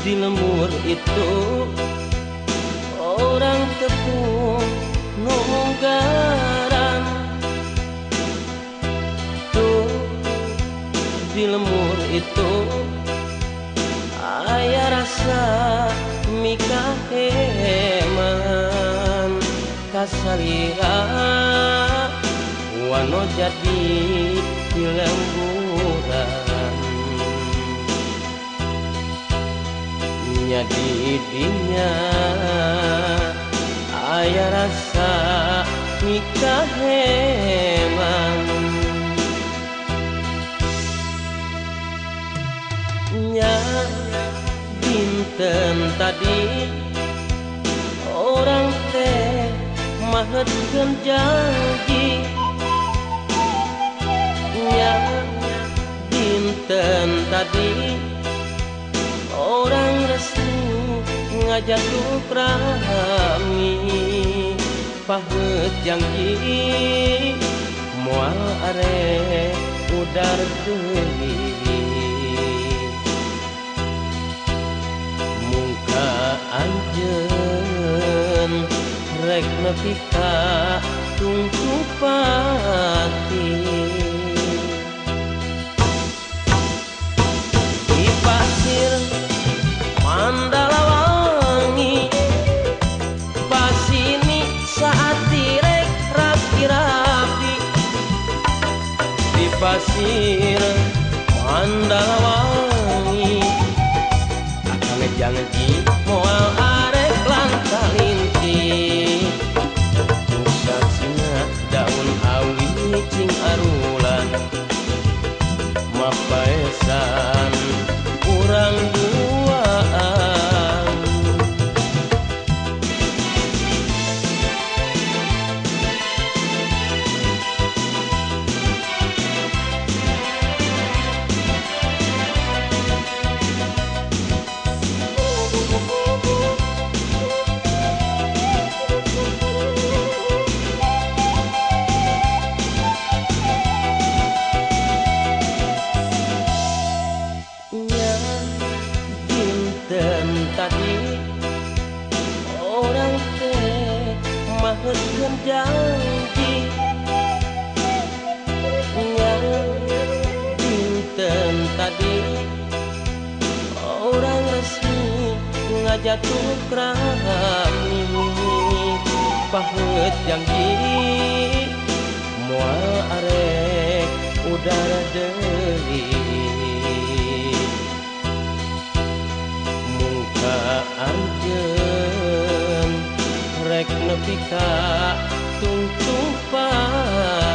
di lembur itu orang tepung nunggaran. Tuh di lembur itu aya rasa mikaheman kasalira wano jadi di lemburan. Nya didinya aya rasa mikaheman. Nya dinten tadi orang teh mahetkeun janji. Nya dinten tadi orang resmi ngajak rami paheut janji moal arek udar deui. Mungka anjeun rek nepi ka tungtupati. Di pasir Mandalawangi pasini saat direk rapi-rapi. Di pasir Mandalawangi akang janji moal arek lantalinti. Saksina daun awi cing arulan mapaesan urang duaan. Tadi orang teh mahetkeun janji. Nya dinten tadi orang resmi ngajak rami paheut janji moal arek udara deui. Anjeun rek nepi ka tungtupati.